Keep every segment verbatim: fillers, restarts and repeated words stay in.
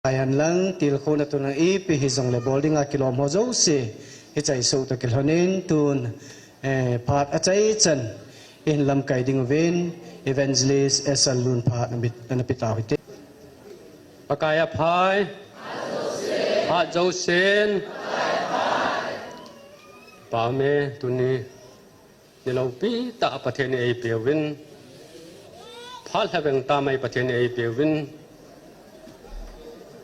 Ayan lang, tilkhouna tun lang ipi hijongle bol dinga kilom ho jouse, hichai soh toh kilhonin tun, eh, phat achaichan, ihin lamkai ding uvin, Evangelist Esal Lunpha ana bit-, ana pitau hite. Pakai aphai. Phat jousen. Pame tuni. Ni loupi tah Pathen in eipeuvin, phat lhaveng tah mai Pathen in eipeuvin,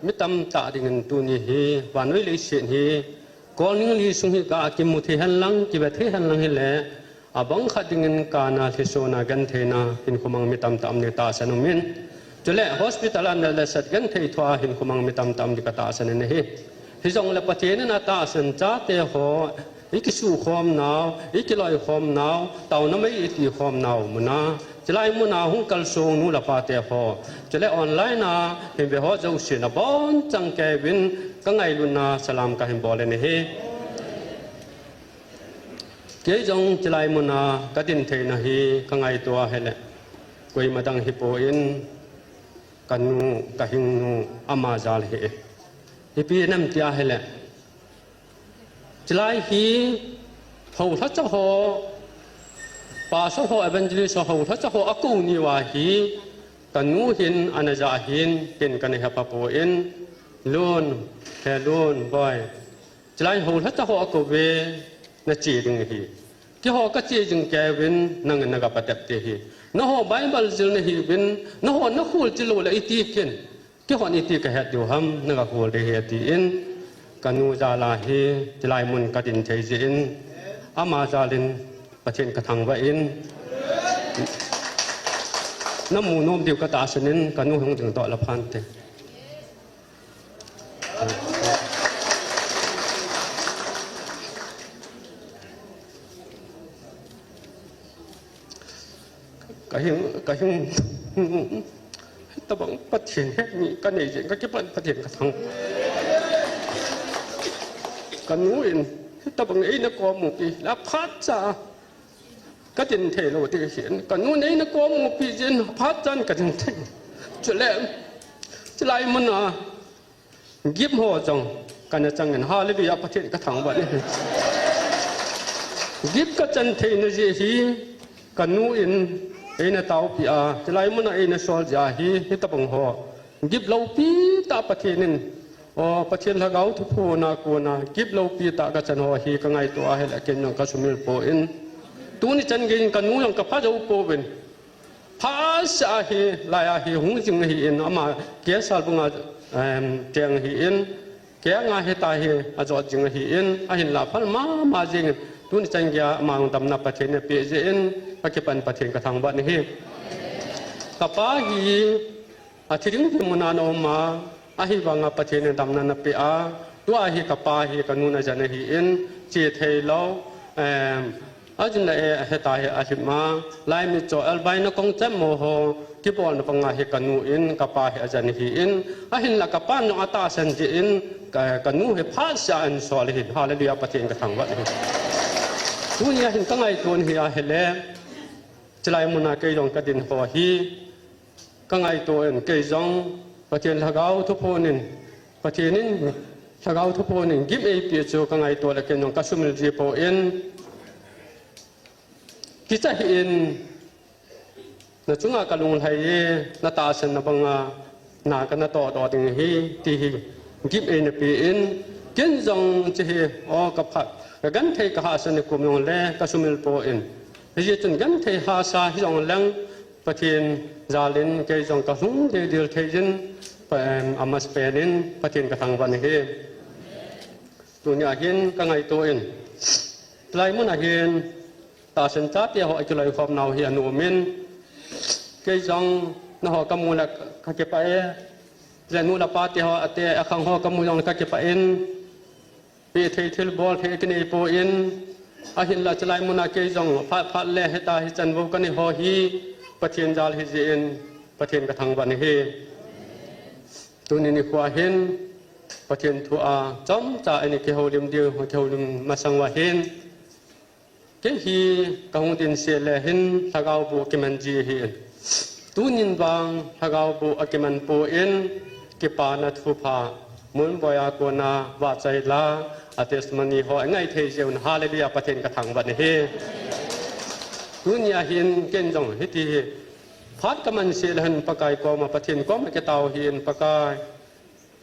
mi tamtah dingin tuni hi, vannoi leiset hi, kolning li sung hi ka kimu thei henlang, kive thei henlang hile, abang khat dingin kana lhisona gentheina hinkho mang mi tamtah um ding tahsan umin. Chule hospital a nalsat genthei thua hinkho mang mi tamtah um ding katahsan in ahi. Hijongle Pathen in atahsan chate ho, ikisukhomnau, ikiloikhomnau, taona mei itikhomnau muna, chulai muna hung kalsong nu le pate ho, chule online a hin ve ho jousen abonchan keivin kangailutna salam kahin bol in ahi. Kei jong chulai muna kadin theina hi kangaito ahile, koima dang hipon, kanu, kahingnu, ama jal ahi. Ipi nam ti ahile, chulai hi, houlhacha ho, pastor ho, evangelist ho, houlhacha ho akou niuva hi, kanu hin ana ja hin, ken kana hepha pon, Lun, he Lun, boi. Chulai houlhacha ho akouve, nache ding ahi. Keiho kache jing keivin, nangin naga patep ding ahi. Nangho Bible jil nahiuvin, nangho nakhol jilou le iti kin. Keihon iti kahet diu ham, naga khol ding ahi atin, kanu jal a hi, chulai mun kadin thei jeh in, ama jal in, Pathen kathangvah in, namu nom diu katahsan in, kanu hung ding doh le phante. Kahing, kahing, hitabang Pathen hemi kanei jeh in kakipan Pathen kathang. Kanu in, hitabang eina komupi, la phatcha kadin thei lou ding ahin. Kanu in eina komupi jeh in, phatchan kadin thei. Chule, chulai muna, gift ho jong kana changin, hallelujah, Pathen kathangvah in ahi. Gift kachan theina jeh hi, kanu in eina taopi a, chulai muna eina sol jeh a hi, hitabang ho. Gift loupi tah Pathen in, o Pathen Lhagao thuphona kona, gift loupi tah kachan ho hi kangaito ahile, ken jong kasumil pon. Tuni chan geiyin kanu jong kapha jou pouvin. Phatseh a hi, lai a hi, hung jing ahin, ama, K. Salbung a, em, cheng ahin, K. Nga hita hi, ajot jing ahin, ahinla phal mama jingin, tuni chan geiya, ama damna Pathen in apeh jeh in, kakipan Pathen kathangvah in ahi. Kapa hi, athi ding ding muna ana um a, ahivanga Pathen in damna ana peh a, tua hi kapa hi kanun ajen ahin, che thei lou, em, ajin la e, heta hi alhim a, lai mi cho, elbai na kong chem mo ho, kibolna banga hi kanu in, kapa hi ajen ahin, ahinla kapan jong atahsan jeh in, ka, kanu hi phatseh a ahin sol ahin, hallelujah, Pathen kathangvah in ahi. Tunia hin kangaito hi ahile, chulai muna kei jong kadin ho hi, kangaito in kei jong, Pathen Lhagao thuphon in, Pathen in Lhagao thuphon in gift eipeh chu kangaito le ken jong kasumil ji pon, kicha hih in, nachunga kalunglhai e, natahsan na banga, na kana tohdoh ding ahi, ti hi gift eina pe in, ken jong hiche hi, o kaphat, kagenthei kahahsat ni kum jongle, kasumil pon. Hijeh chun genthei hahsa hijongleng, Pathen jal in kei jong kalhung deidel thei jin, pa, em, amasapen in Pathen kathangvah in ahi. Tunia hin kangaito in. Chulai muna hin, tahsan chate ho akiloikhomnau hi ana um in. Kei jong nangho kamu le kakipah e. Le nu le pate ho ate akhang ho kamu jongle kakipah in. Peh thei thil bol thei kinei pon, ahinla chulai muna kei jong phat phat le heta hichan vou kanei ho hi Pathen jal ahi jeh in Pathen kathangvah in ahi. Tuni nikho hin Pathen thu a chomcha eini kihoulim diu, kihoulim masang uva hin, kei hi kahung ding seh le hin Lhagao boh kiman ji ahin. Tunin vang Lhagao boh akiman pon, kipana thupha, Munboi a kona vahchoi la, a testimony ho, ngai thei jeh un, hallelujah, Pathen ka thangvah e. Tunia hin ken jong hiti hi, phat ka man seh le hin Pakai koma, Pathen koma kitao hin Pakai.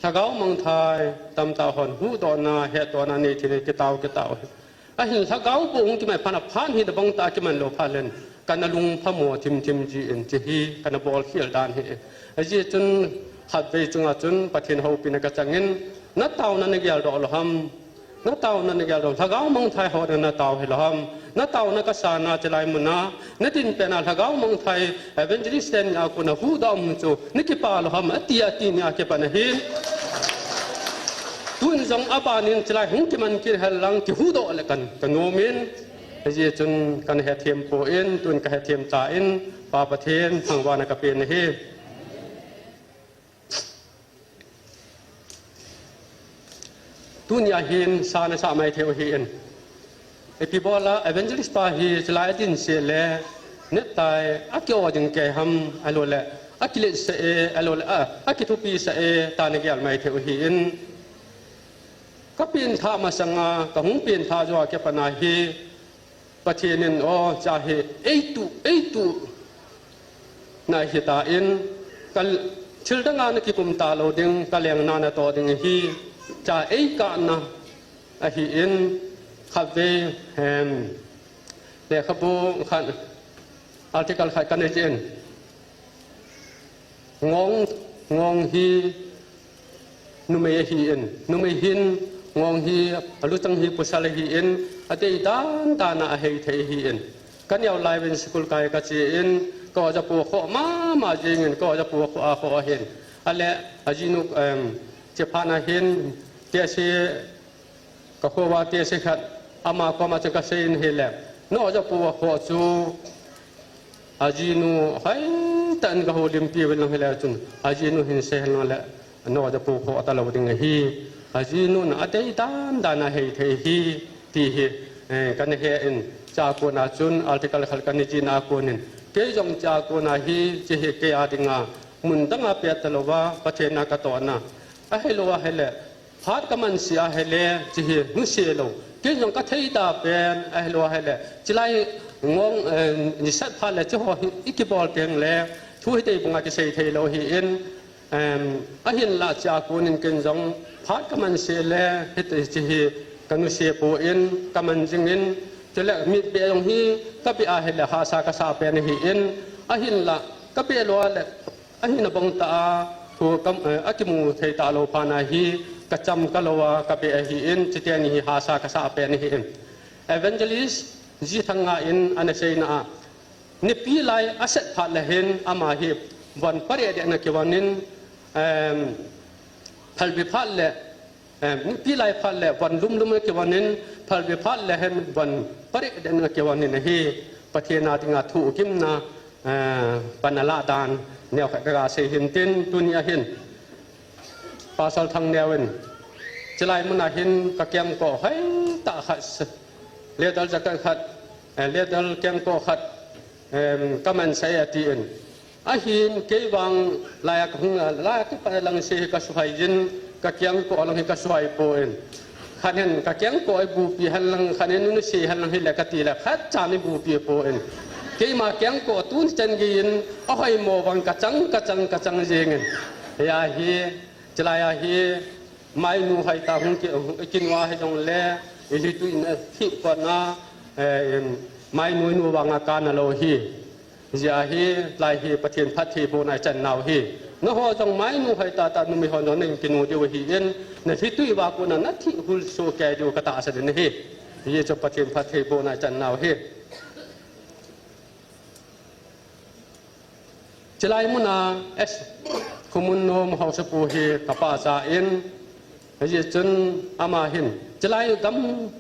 Lhagao mangthai tamtah hon huhdohna, hetdohna nei thei le kitao, kitao hi. Ahin lhagao boh hung kimai phat a phat hi na bang ta kiman lou phat len, kana lung phamo thimthim jin, hiche hi kana bolkhel dan hi. Ajeh chun khatvei chunga chun Pathen houpina ka changin, na taona na geldoh lou ham? Na taona na geldoh, lhagao mangthai ho na tao hilou ham? Na taona ka sana chilai muna, na dinpena lhagao mangthai evangelist ten a kona huhdoh um chu na kipa lou ham, ati, ati nia kipan ahin. Tun jong abanin chilai hung kiman kit hen lang kihuhdoh le kan, ka nomin. Ajeh chun kana hethem poi, tun ka hethem tan, Pa Pathen thangvahna ka pen ahi. Tunia hin sa na sa mai thei u ahin. Ipi bola evangelist pa hi chilai a din seh le, netai a ki-o ding kei ham, ahilou le a kilet sah e, ahilou le a, a kithupi sah e, tia na gel mai thei u ahin. Ka pengthah masanga, ka hung pengthah jou a kipat a hi, Pathen in, o, cha hi, eitu, eitu, na hitan, ka thil danga na kikum talou ding, ka lengna na toh ding ahi, cha eikahna ahin, khatvei, em, lekhabu khat, article khat kana jih in. Ngong, Ngong hi numei ahin, numei hin, Ngong hi, aluchang hi pasal ahin, adei dan dan a ahei thei ahin. Ka neo lai uvin school kai ka che in, ka oja pu khoh mama jingin, ka oja pu khoh a khoh ahin. Ale, ajinu, em, chephat na hin, tehse, ka khoh uva tehse khat, ama koma chun ka seiyin ahile, na oja pu a khoh chu, ajinu, hoitah in ka houlimpi uvin lang hile chun, ajinu hin sei hen lang le, na oja pu khoh talou ding ahi, ajinu na adei dan dan a ahei thei ahi, ti hi, eh, kana he in, chua kona chun, article khat kana jih na a konin, kei jong chua kona hi, hiche hi kei a dinga, mun danga pet talou va, Pathen a ka tohna, ahilou ahile, phat ka man seh ahile, hiche hi nusia lou. Kei jong ka thei ta pen, ahilou ahile, chilai Ngong, eh, ni sat phat le hiche ho hi i kibol teng le, thu hitobanga kisei thei lou ahin, em, ahinlah chua konin ken jong phat ka man seh le, hiti, hiche hi ka nusia poi, ka man jingin, chule mit beh jong hi ka beh ahile hahsa ka sa pen ahin, ahinlah ka beh lou le, ahina bang tah a, thu kam, eh, akimu thei talou phat na hi, ka cham ka lou a, ka beh ahin, chuteni hi hahsa ka sa pen ahin. Evangelist Jithanga in ana seina a, nipi lai a sat phat le hin, ama hi von pareh deh in akivonin, em, phalbi phat le, Em, nipi lai phat le von lumlum a kivonin, phalbi phat le hin von pareh deh in akivonin ahi, Pathen a dinga thugimna, eh, pan alah dan, neokhat ka ga sei hintin, tunia hin. Pastor Thangneo in, chilai muna hin ka kengkoh hoitah khat, leather jacket khat, eh, leather kengkoh khat, em, ka man sah e atin. Ahin kei vang laiya ka hung a, laiya kipat lang se hi ka suhai jin, ka kengkoh lang hi ka suhai poi. Khat hin ka kengkoh eibupi hen lang, khat hin nunu se hen lang hile kati le khat chan eibupi poi. Keima kengkoh tuni chan geiyin ahoimo vang ka chang, ka chang, ka chang jingin. Hia hi, chilai a hi, mainu hoitah hung ki, kinu a hijongle, ilhitui in athip kona, eh, em, mainu inu vanga kana lou hi. Hijeh a hi, lai hi Pathen phattheibohna ichan nau hi. Nangho jong mainu hoitah tah numei hon jong nahin kinu diu ahin, nalhitui uva kona nathih hul soh kei diu katahsan in ahi. Hijeh chun Pathen phattheibohna ichan nau hi. Chilai muna S. Khomunnom haosapu hi kapachat in, hijeh chun ama hin chilai gam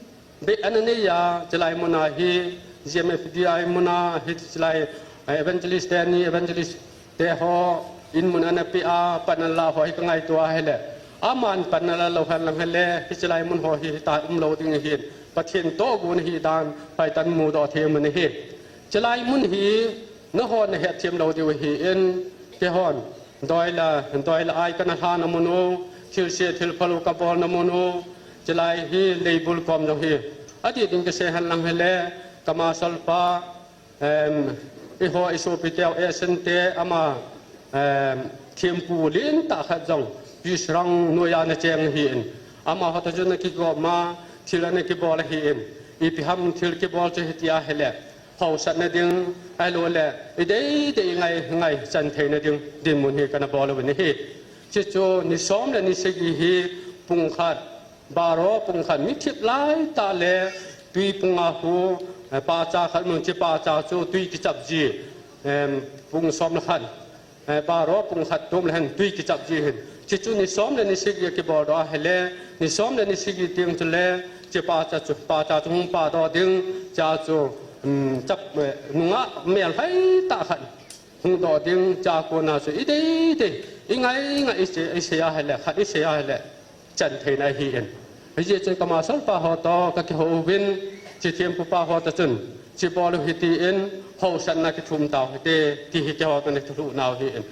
beh ana neiya, chilai muna hi, G M F D I muna hi, chilai, eh, evangelist teni, evangelist teho, in mun ana pea, pan ala ho hi kangaito ahile, aman pan ala lou hen lang hile, hiche lai mun ho hi, hita umlou ding ahin, Pathen tohgon ahi dan, hoitah in mudoh thei um in ahi. Chilai mun hi, nangho nahet them lou diu ahin, keihon, Doi le, doi le ai kana lhahna mun u, thilse thilphal u kabolna mun u, chulai hi leibul kom jong hi. Adih ding kasei hen lang hile, kama solpa, em, eiho isopiteu, Asian te ama, em, thempu lentah khat jong, Pi Srang noiya ana cheng ahin. Amaho toh chun ana kigop ma, thil ana kibol ahin. Ipi ham thil kibol chu hitia hile. Hausatna ding, ahilouleh, ideidei ngai, ngaichan theina ding, dinmun hi kana bol uvin ahi. Chuchu, ni som le ni sagi hi, pung khat, baro pung khat, mi thip laitah le, tui punga hu, eh, pacha khat mun chi pacha chu tui kichap ji, em, pung som le khat, eh, baro pung khat tom le hen tui kichap ji hin. Chuchu ni som le ni sagi a kibol doh ahile, ni som le ni sagi teng chule, chi pacha chu, pacha chu hung pah doh ding, cha chu, um, chap, eh, nungah mel laitah khat hung doh ding, cha kona chu ideidei, ingai ngai isei, isei ahile, khat isei ahile, chan theina ahin. Hijeh chun kama solpa ho toh kakihou uvin, chi thempu pa ho toh chun, chi bol u hiti in, hausatna kithum tau hite, ti hi keiho toh ana thulhuh nau ahin.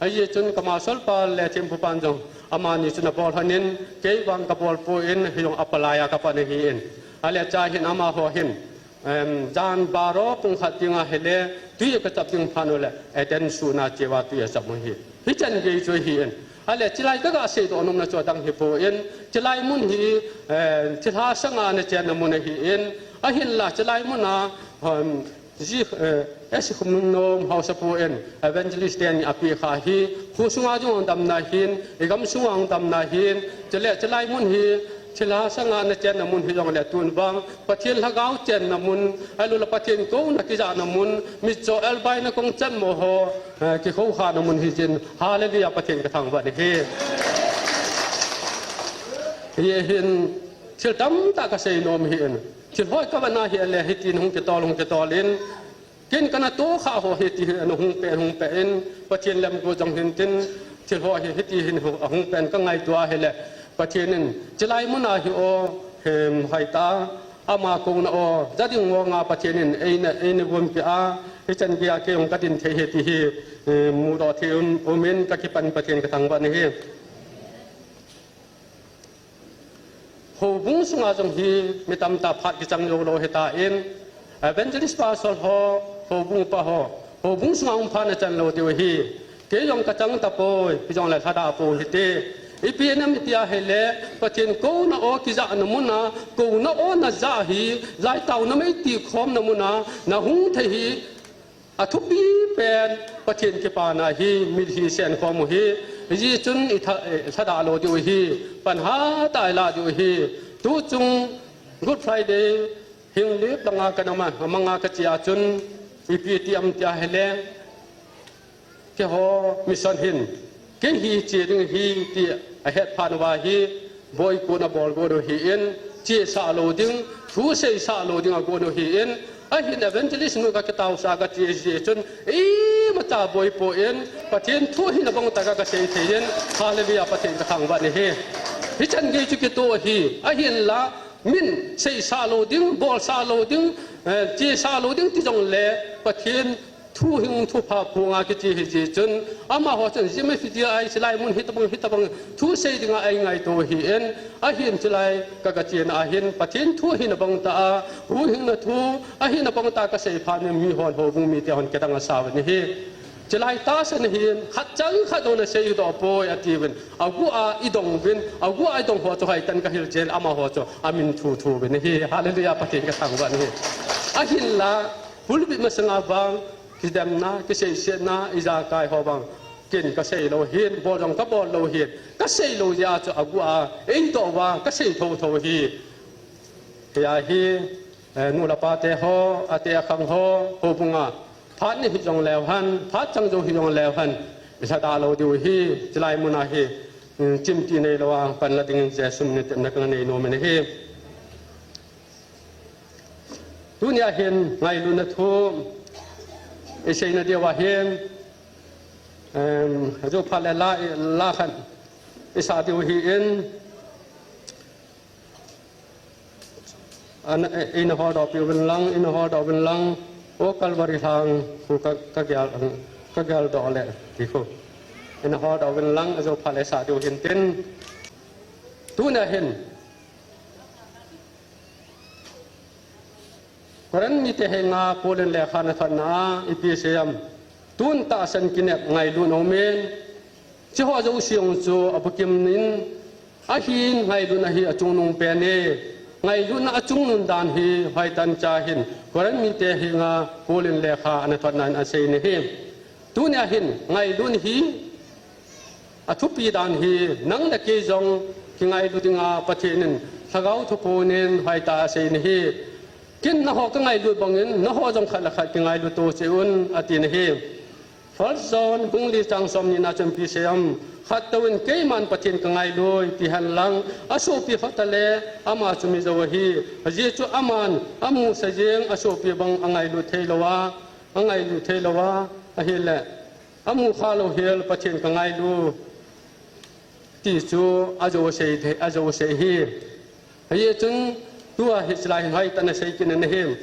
Hijeh chun kama solpa le thempu pan jong, amani chun abol lhonin, kei vang kabol poi in, hijong apalai a kapan ahin. Ahile cha hin amaho hin, Em, jan baro pung khat ding ahile, tui kachap ding phat ule, eten suna cheuva tui achap u hi. Hichan gei chu ahin. Ahile, chulai kaga seidoh nomna chu adang hipoi, chulai mun hi, eh, thilha sanga ana chenna mun ahin, ahinla chulai muna, em, ji, eh, S. Khumnungnom haosapu in, evangelist ten apeh kha hi, kho sunga jong damna ahin, igam sunga jong damna ahin, chule chulai mun hi, Thilha sanga ana chenna mun hijongle tun vang, Pathen lhagao chenna mun, ahilouleh Pathen kouna kijahna mun, mitcho elbaina kong chan mo ho, eh, kikhoukhana mun hitin, hallelujah, Pathen kathangvah in ahi. Hihin, thil tamtah kasei nom ahin, thil hoi kavetna ahile, hitin hung kitol, hung kitol in, Ken kana tohkhah ho hi ti hi ana hung pen, hung pen, Pathen lemgu jong hintin, thil ho hi, hiti hin hu-, ahung pen kangaito ahile, Pathen in, chulai muna hi o, hem, hoitah, ama kouna o, ja ding mo nga Pathen in, eina, eina gonpeh a, hichan geiya kei jong kadin thei ahi ti hi, em, mudoh thei um, umin kakipan Pathen kathangvah in ahi. Houbung sunga jong hi mi tamtah phat kichang jou lou ahitan, evangelist pastor ho, houbung pa ho, houbung sunga hung phat na chan lou diu ahi. Kei jong kachang tapoi, hijongle lhadah pou hite. Ipi ham iti ahile, Pathen kouna o kijahna muna, kouna o najah hi, laitah u namei tikhomna muna, nahung thei hi, Athupi pen Pathen kipana hi mitlhi senkhom u hi, hijeh chun i tha-, eh, lhadah lou diu ahi, pan hatah a ilah diu ahi. Tuchung Good Friday, Henglep langa kana ma, manga kache a chun, ipi ti ham ti ahile, keiho mission hin, Kei hi che ding ahi ti ahet phat uva hi, boycott abol got u ahin, chesah lou ding, thu seisah lou ding agot u ahin, ahin evangelist nu kakitaosah kache jeh chun, imacha boipoi, Pathen thu hina bang tah a kasei thei in, hallelujah, Pathen kathangvah in ahi. Hichan gei chu kitoh ahi, ahinla, min seisah lou ding, bolsah lou ding, eh, chesah lou ding ti jongle, Pathen Thu hing thupha phunga kiche hijeh chun, amaho chun Zeme Fiji a silai mun hitabang, hitabang thu sei dinga eingaito ahin, ahin chulai ka, kachena ahin, Pathen thu hina bang tah a, huhhingna thu, ahina bang tah a kasei phat in mihon houbung mite hon kidang asau ahi. Chulai tahsan ahin, khat chang khat jong nasei doh poi atiuvin, aguh a idong uvin, aguh a idong ho chu hoitah in kahil chen, amaho chu amin thuthu uvin ahi. Hallelujah, Pathen kathangvah in ahi. Ahinla, Pulpit masanga vang, kidemna, kiseisetna, ijakai ho vang, ken kasei lou ahin, bol jong kabol lou ahin, kasei lou jeh a chu aguh a, eidoh uva, kasei thotho ahi. Hiya hi, eh, nu le pa te ho, ate akhang ho, houbung a, phat ni hijong leu hen, phat chang jou hijong leu hen, ilhadah lou diu ahi, chulai mun a hi, mm, chimti neilou a, panla dingin Jesu min in tepna kanei nom in ahi. Tunia hin ngailutna thu iseina diu ahin, em, ajo phat le la, la khat isah diu ahin, ana, eina holdoh peh uvin lang, eina holdoh uvin lang, O Calvary lhang khu ka, kagel, kagel doh le, ti khu. Ina hol doh uvin lang, ajo phat le sa diu hintin. Tuna hin Korin mite henga Paul in lekha ana thotna a ipi asei em? Tun tahsan kinep ngailut aumin, hiche ho jouse jong chu abukim in, ahin ngailutna hi achungnung pen e. Ngailutna achungnung dan hi hoitah in cha hin Korin mite henga Paul in lekha ana thotna in asei in ahi. Tunia hin ngailut hi athupi dan hi, nang le kei jong kingailut dinga Pathen in Lhagao thu pon in hoitah a asei in ahi. Ken nangho kangailut bangin nangho jong khat le khat kingailut to cheh un, ati in ahi. First John bung li chang som ni na chun ipi asei em? Khat touvin keiman Pathen kangailut ti hen lang, asopi khat le ama chu mi jou ahi. Ajeh chu aman amusa jeng asopi bang angailut thei lou a, angailut thei lou a, ahile amu kha lou hel Pathen kangailut ti chu ajo asei thei, ajo asei ahi. Ajeh chun tua hiche lai hin hoitah in asei kit in ahi.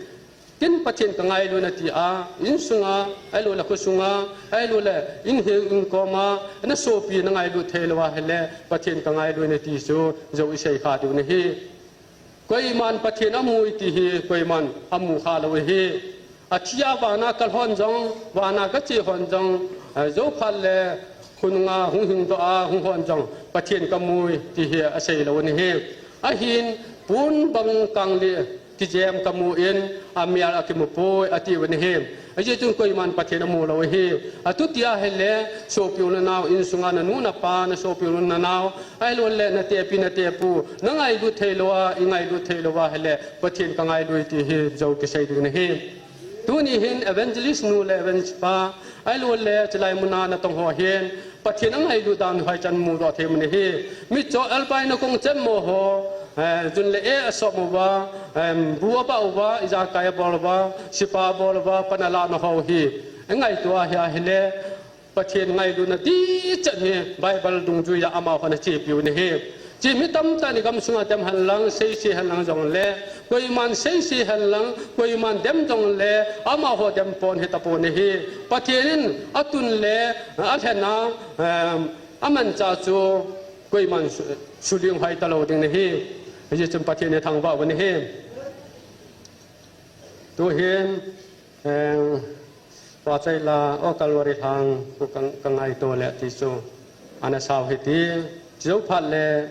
Ken Pathen kangailut nati a, insunga, ahilouleh khosunga, ahilouleh inheng inkoma nasopi nangailut thei lou a ahile Pathen kangailut nati chu jou isei kha diu ahi. Koiman Pathen amu e ti hi koiman amu kha lou ahi. Athi a vana kal hon jong, vana kache hon jong, eh, jou phat le khonunga hung hing doh a hung hon jong Pathen kamu e ti hi asei lou in ahi. Ahin pon bang kang le kijem kamu in, amel akimu poi, ati uvin ahi. Ajeh chun koiman Pathen amu lou ahi. Atuti ahile, sopi u le nao, insunga nanu napa, nasopi u le nanao, ahilouleh natepi natepu nangailut thei lou a, ingailut thei lou a ahile, Pathen kangailut ti hi jou kisei ding ahi. Tuni hin evangelist nu le evangelist pa, ahilouleh hiche lai muna natong ho hin Pathen angailut dan hoichan mudoh thei um in ahi. Mitcho Alpine a kong chenmo ho, eh, jun le eh asop uva, em, bu abah uva, ijakai abol uva, sipa abol uva, pan alah na ho hi, angaito ahi ahile, Pathen ngailutna dichat hi Bible dungjuiya amahon achepiu in ahi. Hiche mi tamtah in igamsunga dem hen lang, seise hen lang jongle, koiman seise hen lang, koiman dem jongle, amaho dem pon hitapon ahi. Pathen in atun le alhen a, em, amanchah chu koiman su-, suling hoi talou ding ahi. Hijeh chun Pathen ithangvah uvin ahi. Tuhin, eh, Pa Chaila, o Calvary lhang, ku ka, kangaito le ti chu ana sao hiti. Chujou phat le,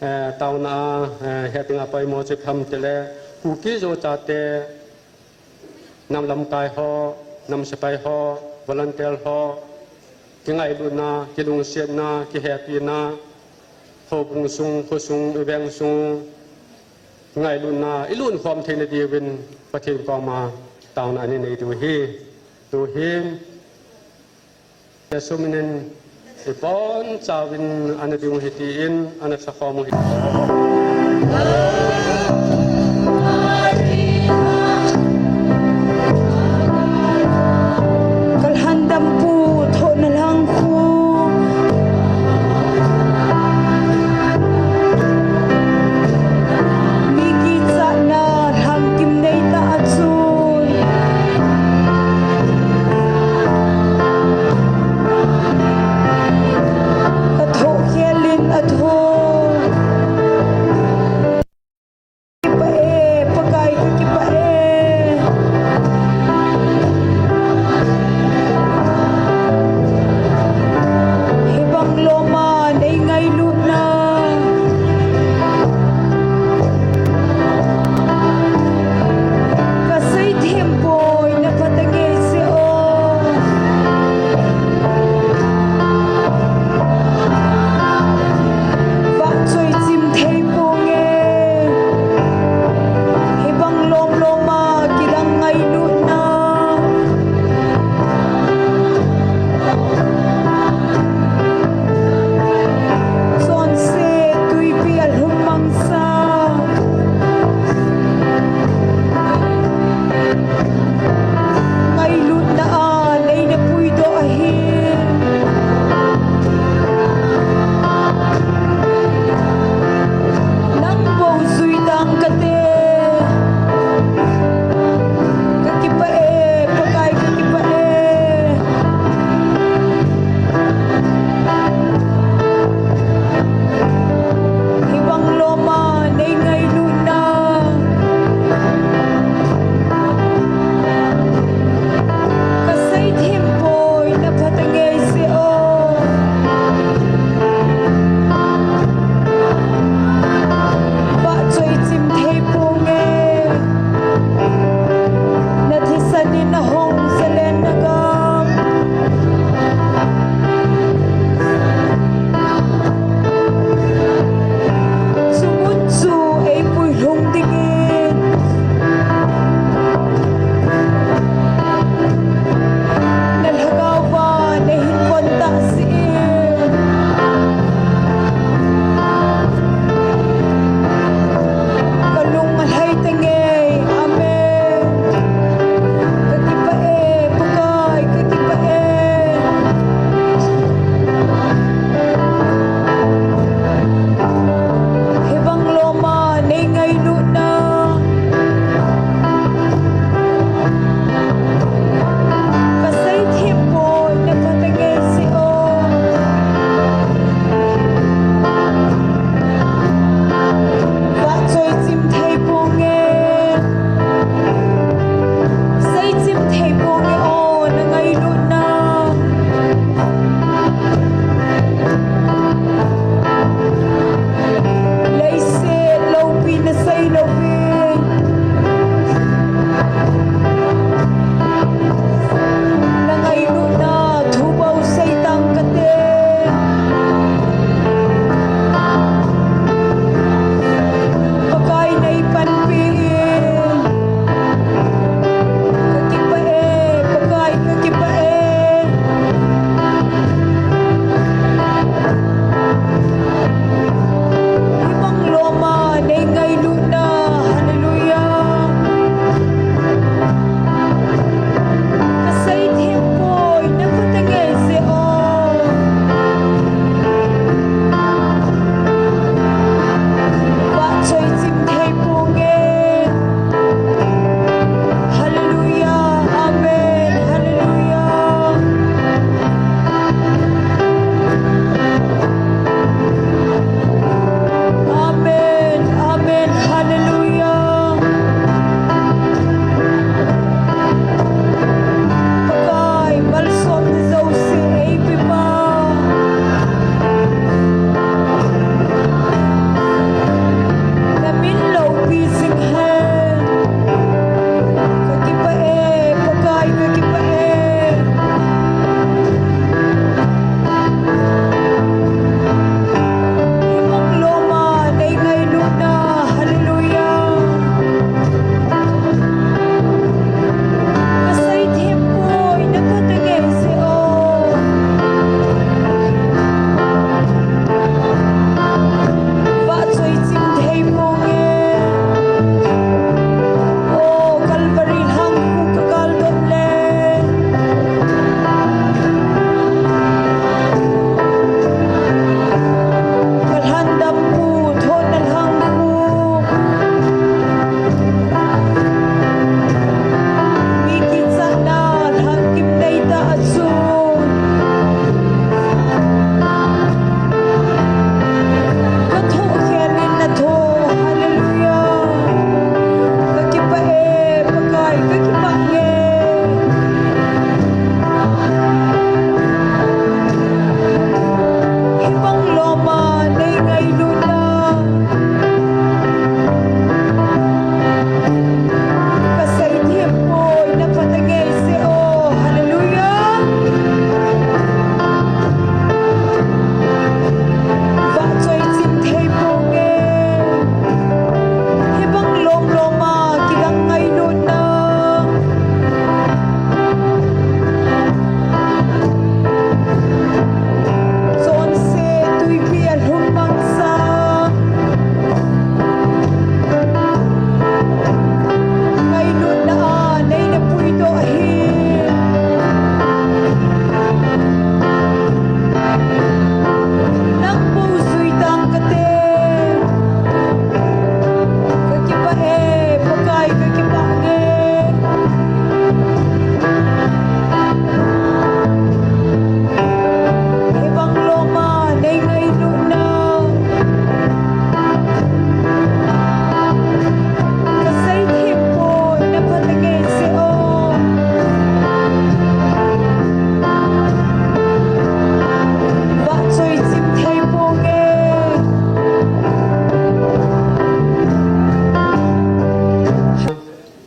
eh, taona a, eh, hetdinga poimo chu ipi ham tile, Kuki Zo chate, nam lamkai ho, nam sepai ho, volunteer ho, kingailutna, kilungsetna, kihepina, houbung sung, khosung, iveng sung, ngailutna, ilunkhom theina diuvin Pathen koma taona ana nei diu ahi. Tuhin, Jesu minin ibonchauvin ana ding u ahi tin ana sakhom u ahi. Kalhan dampu thohna lhang khu. Mi kichatna lhang kim nei tah a chun. Ka thoh khel in a thoh.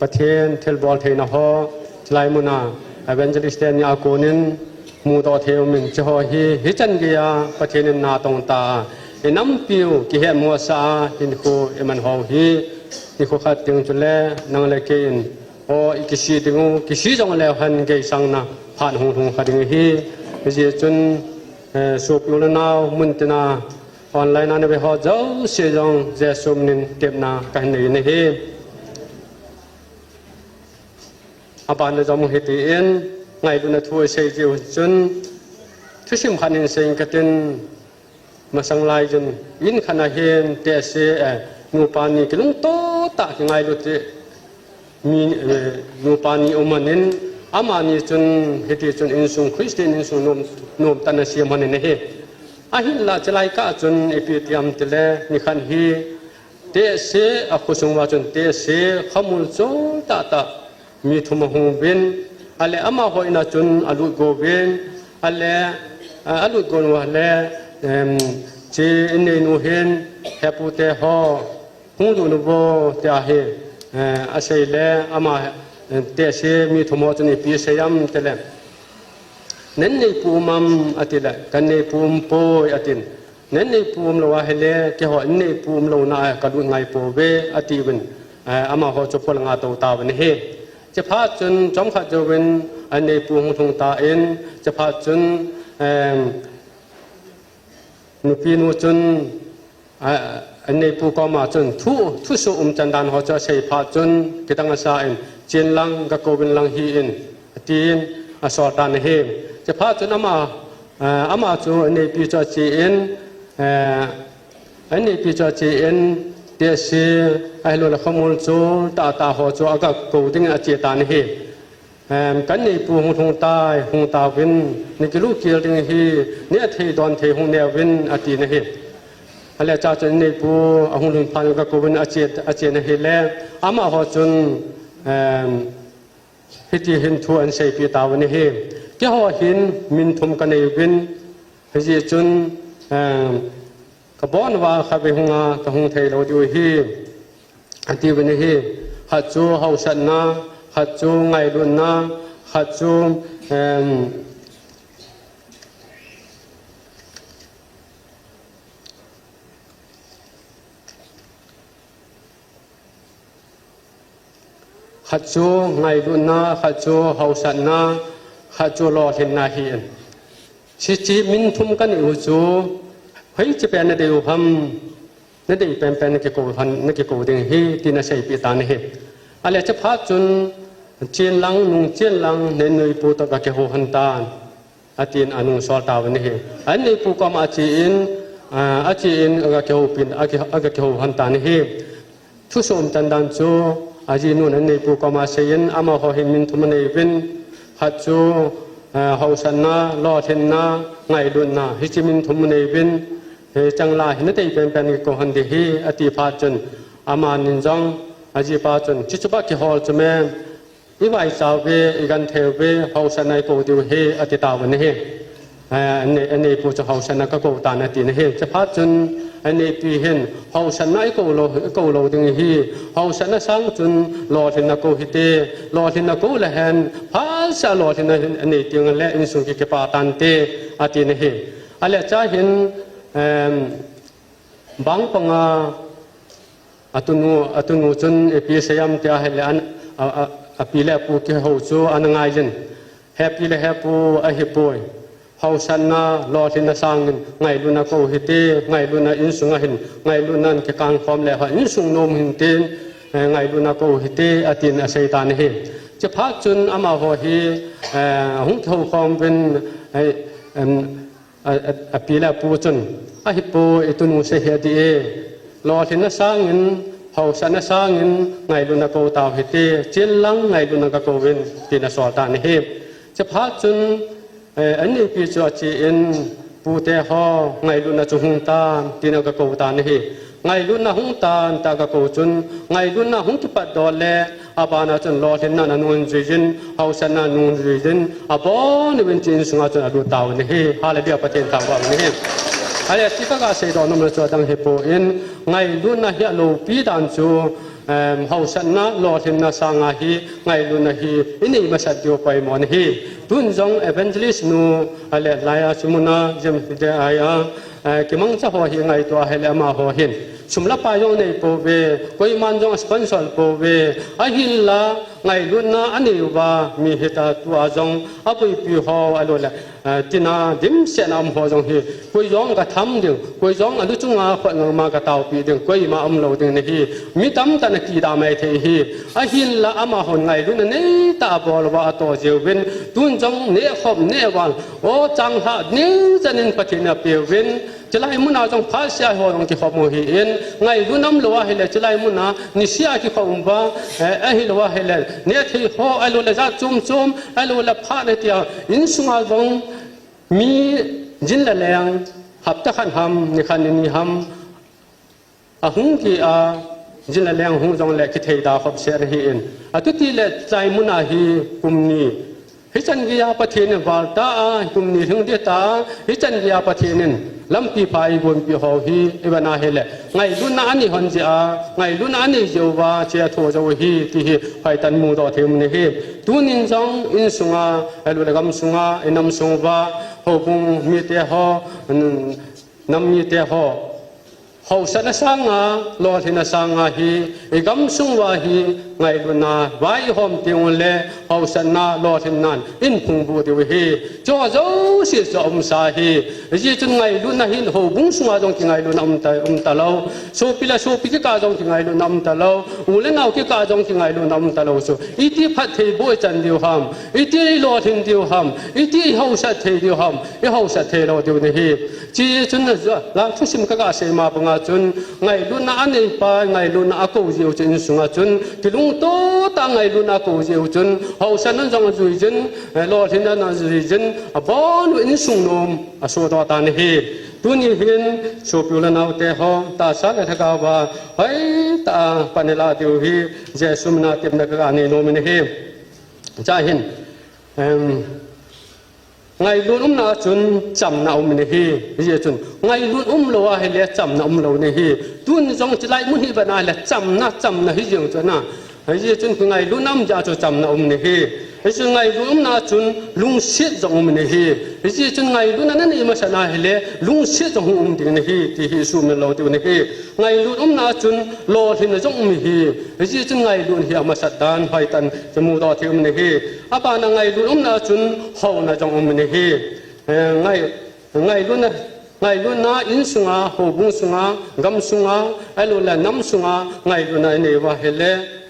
Pathen thilbol theina ho, chulai muna evangelist teni a konin mudoh thei umin, hiche ho hi hichan geiya Pathen in natong ta a, inampiu kihetmosah a hinkho iman ho hi, nikho khat ding chule nang le kei in, o, ikisih ding u, kisih jongleu hen geisang na phat hung lhung kha ding ahi. Hijeh chun, eh, sopi u le nao, muntina online a nave ho jouse jong Jesu minin tepna kahin nei in ahi. Aban le jong hitin, ngailutna thu isei jiu chun, thusim khat in sei inge katin, masang lai chun, in khat ahin, tehse, eh, nupa ni kilungto tah kingailut ti, mi, eh, nupa ni um in, amani chun, hiti chun insung, Christian insung nom, nom tah in asem lhon in ahi. Ahinlah chulai kah chun, ipi ti ham tile, nikhat hi, tehse, akhosung uva chun, tehse, khamul chol tah tah, mi thum ahung uvin, ale amaho in a chun alut go uvin, ale, a, alut go uva le, em, hiche in neinu hin, hepu te ho, hung lut uvo, tia hi, eh, asei le, ama, eh, tehse mi thum ho chun ipi asei ham tile, nen neipu um am, ati le, kan neipu um poi, atin. Nen neipu um lou ahile, keiho in neipu um louna a kalut ngai pouve, ati uvin, eh, amaho chu pholang a tou tauvin ahi. Hiche phat chun, chomkhat jouvin, an neipu hung lhung tan, hiche phat chun, em, nupinu chun, a, an neipu koma chun, thu, thusoh umchan dan ho chu asei phat chun, kidang asa in, chen lang, gakou vin lang hih in, atin, asol tan ahi. Hiche phat chun ama, a, ama chu an neipi chu achen, a, an neipi chu achen, tehse, ahilou le khamul chol tah tah ho chu agakou dingin ache tan ahi. Em, kan neipu hung lhung tai, hung tauvin, nakilut kel ding ahi, neh thei don thei hung ne uvin, atin ahi. Ale hiche chun neipu ahung lhun phat in gakou vin ache, achen ahile, amaho chun, em, hiti hin thu ahin seipeh tauvin ahi. Keiho hin min thum kanei uvin, hijeh chun, em, kabon uva khatvei hunga kahung thei lou diu ahi, ati uvin ahi. Khat chu hausatna, khat chu ngailutna, khat chu, em, khat chu ngailutna, khat chu hausatna, khat chu lolhinna ahi. Hiche min thum kanei u chu, hoiche pen nadei u ham, nadei penpen nakikou lhon, nakikou ding ahi, tin aseipeh tan ahi. Ale hiche phat chun, chen lang, nung chen lang, nen neipu toh gakihou lhon tan, atin anung sol tauvin ahi. An neipu koma achen, a, achen agakihoupin, aki, agakihou lhon tan ahi. Thusoh umchan dan chu, ajinun an neipu koma aseiyin, amaho hin min thum anei uvin, khat chu, a, hausatna, lolhinna, ngailutna, hiche min thum anei uvin, hicheng lah hi nadei penpen kikou lhon ding ahi, ati phat chun, amanin jong, ajipa chun, hiche chu ba kihol chu me, ivaicha uve, igenthei uve, hausatna ikou diu ahi, ati tauvin ahi. A, an nei, an neipu chu hausatna kakou tan atin ahi. Hiche phat chun, an neipi hin, hausatna ikou lou, ikou lou ding ahi. Hausatna sang chun, lolhinna kou hite, lolhinna kou le hen, phatseh lolhinna hin, anei teng le, insung ki, kipah tante, atin ahi. Ale hiche hin, em, bang panga, atunu, atunu chun ipi asei ham tia ahile an, a, a, api le apu kihou chu ana ngaiyin. Hepi le hepu ahipoi. Hausatna, lolhinna sangin, ngailutna kou hite, ngailutna insung ahin, ngailutna in kikang khom le ho, insung nom hinte, eh, ngailutna kou hite, atin asei tan ahi. Hiche phat chun amaho hi, eh, ahung kihou khom uvin, eh, em, A, a, api le apu chun, ahipoi, itunu sei hih ding e. Lolhinna sangin, hausatna sangin, ngailutna kou tau hite, chen lang ngailutna gakou vin, tin asol tan ahi. Hiche phat chun, eh, an neipi chu achen, pute ho, ngailutna chu hung tan, tin agakou tan ahi. Ngailutna hung tan, tia agakou chun, ngailutna hung kipat doh le, abana chun lolhinna in anung juiyin, hausatna in anung juiyin, abon uvin hiche insunga chun alut tauvin ahi. Hallelujah, Pathen thangvah uvin ahi. Ale, hiche kaga seidoh nomna chu adang hipon, ngailutna hi aloupi dan chu, Em, hausatna, lolhinna sanga hi, ngailutna hi, inei masat diu poimo ahi. Tun jong evangelist nu, ale laiya chumuna, jem de aya, eh, kimangcha ho hi ngaito ahile amaho hin. Sum le pai jong nei pouve, koiman jong sponsor pouve, ahinla, ngailutna anei uva, mi hita tua jong, apuipi ho, alou le, eh, tina dimset a um ho jong hi, koi jong ka tham ding, koi jong alu chunga khut ngama ka taopi ding, koima um lou ding ahi, mi tamtah in akida mai thei ahi, ahinla amahon ngailutna neitah a bol uva ato jiuvin, tun jong neh khop neh val, o chang lha ning chan in Pathen in apeuvin, chulai muna jong phat seh a ho jong kikhom u ahin, ngailutna um lou ahile, chulai muna, niseh a kikhom uva, eh, ahilou ahile, neh thei ho, alou le jat chom chom, alou le phat ne tia, insunga jong, Mi jin le leng, hapta khat ham, ni khat ni ni ham, ahung kit a, jin le leng hung jongle kithei da khop seh ahin. Atuti le chulai muna hi kum ni. Hichan geiya Pathen in val ta a, kum ni lhing ding ta a, hichan geiya Pathen in lampi pha eigonpi ho hi, ivet na hile. Ngailutna anei hon jeh a, ngailutna anei jeh uva, hiche athoh jou ahi, ti hi, hoitah in mudoh thei um ahi. Tunin jong insunga, alou le gamsunga, inam sung uva, houbung mite ho, nam mite ho. Hausatna sanga, lolhinna sanga hi, igamsung uva hi, ngailutna, vai ihom teng ule, hausatna, lolhinnan, eiphung boh diu ahi. Hiche jouse chu aumsa ahi. Hijeh chun ngailutna hin houbung sunga jong kingailutna um ta, um talou. Sopi le sopi kikah jong kingailutna um talou. U le nao kikah jong kingailutna um talou chu. Iti phatthei boh ichan diu ham. Iti ilolhin diu ham. Iti ihausat thei diu ham. Ihausat thei lou diu ahi. Hijeh chun la thusim kaga sei ma banga chun. Ngailutna aneipa, ngailutna akou jeh u chun insunga chun. Kilungto tah a ngailutna akou jeh u chun. Hausatnan jong ajui jin. Eh, lolhinnan ajui jin, abon u insung nom, asodoh tan ahi. Tuni hin, sopi u le naote ho, tahsa le lhagao va, hoitah a pan ilah diu hi, Jesu mina tepna kaga nei nom in ahi. Chuin, em, ngailut umna chun chamna um in ahi, hijeh chun, ngailut umlou ahile chamna umlou in ahi. Tun jong chulai mun hi ivet na le chamna, chamna hi jeng chu na. Hijeh chun kingailutna um jeh a chu chamna um in ahi. Hijeh chun ngailut umna chun lungset jong um in ahi. Hijeh chun ngailutna nanei masat na hile lungset jong hung um ding in ahi, ti hi isumil lou diu ahi. Ngailut umna chun lolhinna jong um ahi. Hijeh chun ngailut hi amasat dan hoitah in kimudoh thei um in ahi. Abana ngailut umna chun houna jong um in ahi. Eh, ngai, ngailutna, ngailutna insunga, houbung sunga, gamsunga, ahilou le namsunga, ngailutna inei uva ahile.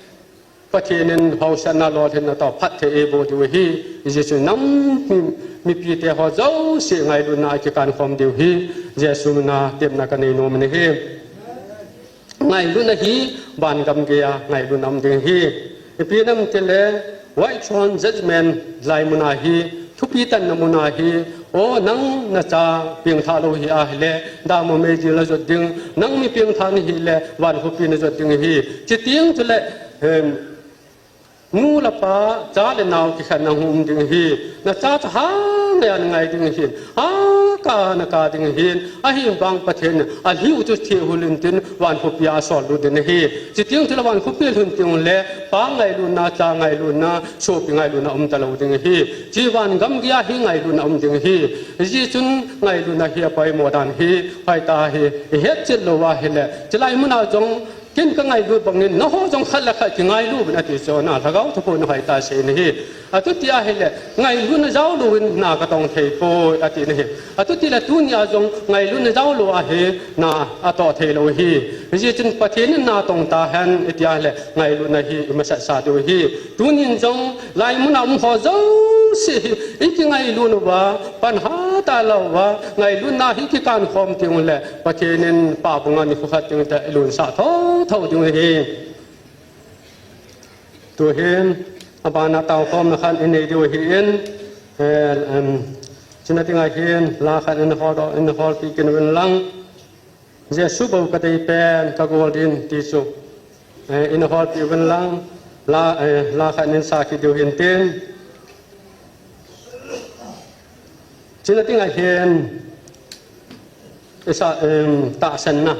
Pathen in hausatna lolhinna toh phatthei eiboh diu ahi, Jesu nam mi, mipite ho jouse ngailutna akikan khom diu ahi, Jesu mina tepna kanei nom in ahi. Ngailutna hi, van gam geiya, ngailutna um ding ahi. Ipi ham itile, White Throne Judgment lai muna hi, thupi tanna muna hi, o nang nacha pengthah lou hi ahile, dam a meidil najot ding, nang mi pengthah nahi le, van khopi najot ding ahi. Chuteng chule, em, nu le pa, cha le nao kikhenna hung um ding ahi. Nacha chu hangaiya nangai ding ahin. Hakah a nakah ding ahin. Ahivang Pathen in alhiu chu thehul intin van khopi a asol lut ding ahi. Chuteng chule van khopi alhun teng ule pa ngailutna, cha ngailutna, sopi ngailutna um talou ding ahi. Hiche van gam geiya hi ngailutna um ding ahi. Hijeh chun ngailutna hi apoimo dan ahi. Hoitah a hi ihet chet lou ahile. Chulai muna jong Ken kangailut bangin, nangho jong khat le khat kingailu uvin ati chu, na lhagao thuphon hoitah a asei in ahi. Atuti ahile, ngailutna jaolouvin na katong thei poi, ati in ahi. Atuti le tunia jong ngailutna jaolou ahi, na atoh thei lou ahi. Hijeh chun Pathen in na tong tahen, iti ahile, ngailutna hi imasat sa diu ahi. Tunin jong, lai muna um ho jouse hi, ikingailut uva, pan hatah a louva, ngailutna hi kikan khom teng ule, Pathen in pabung a nikho khat teng tah ilunsah thotho ding ahi. Tuhin, abana taokhomna khat inei diu ahin, eh, em, chuna dinga hin, la khat in hol, in holpi kit uvin lang. Jesu bou kadei pen, kagol din ti chu. Eh, in holpi uvin lang, la, eh, la khat in sakhi diu hintin. Chuna dinga hin, isa, em, tahsanna.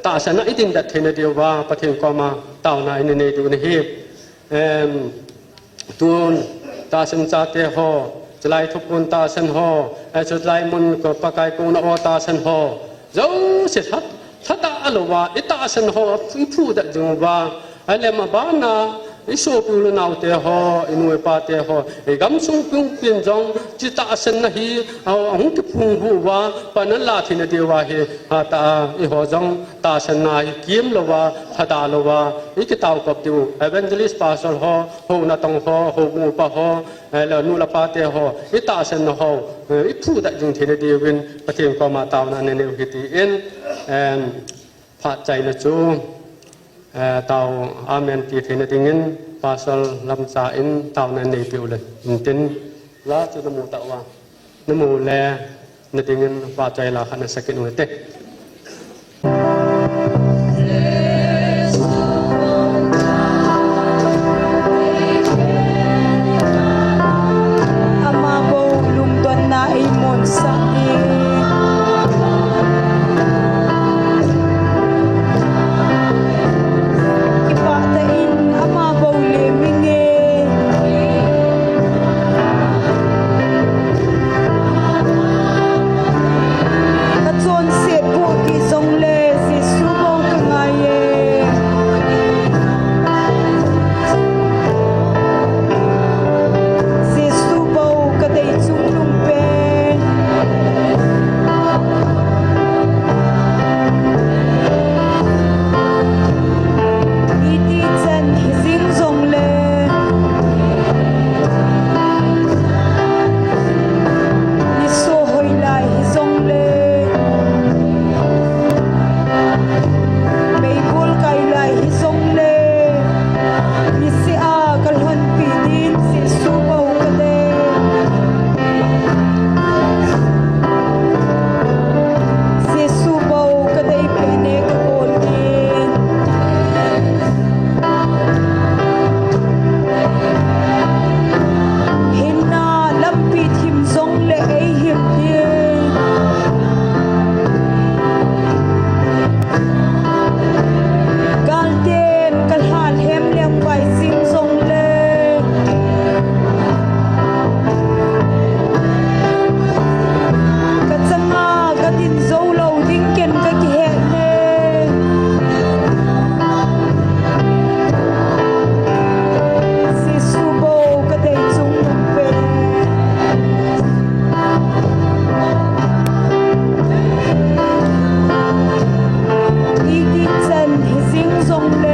tahsan a i dindet theina diuva Pathen koma taona i nei diu ahi. Em, tun tahsan chate ho, chulai thupun tahsan ho, eh, chulai mun ko Pakai kona o tahsan ho, jouse lha, lhatah louva i tahsan ho i phudet jing uva, alem abana i sopi u le naote ho, i nu i pate ho, i gamsung pumpi in jong hiche tahsanna hi, a, ahung kiphong uva, pan alah theina diuva hi, hatah a eiho jong tahsanna hi kiim louva, lhadah louva i kitao kop diu. Evangelist, pastor ho, hou natong ho, hou nupa ho, eh, le nu le pate ho, i tahsanna ho, eh, i phudet jing theina diuvin Pathen koma taona nei u hite tin, em, phat chaina chu, eh, tao amen ti theina dingin Pastor Lamcha in taona nei peh u le, intin la chu namu tauva. Namu le, nadingin phat chai la khat nasa kit u hite. Ama bou lungdonna eimusah in, kipah tah in ama bou lim inge. Kachonset bou kiti jongle Jesu bou kangai e. Jesu bou kadei chungnung pen. Iti chan hijing jongle, nisoh hoilai hijongle, meibol kailai hijongle, niseh a kalhonpi din Jesu bou kadei. Jesu bou kadei pen e, kabol in. Hinna lampi thim jongle eihil ding. Galten kalha lhem leng vai jing jongle, kachanga kadin jou lou ding ken kakihet e. Jesu bou kadei chungnung pen. Iti chan hijing jongle,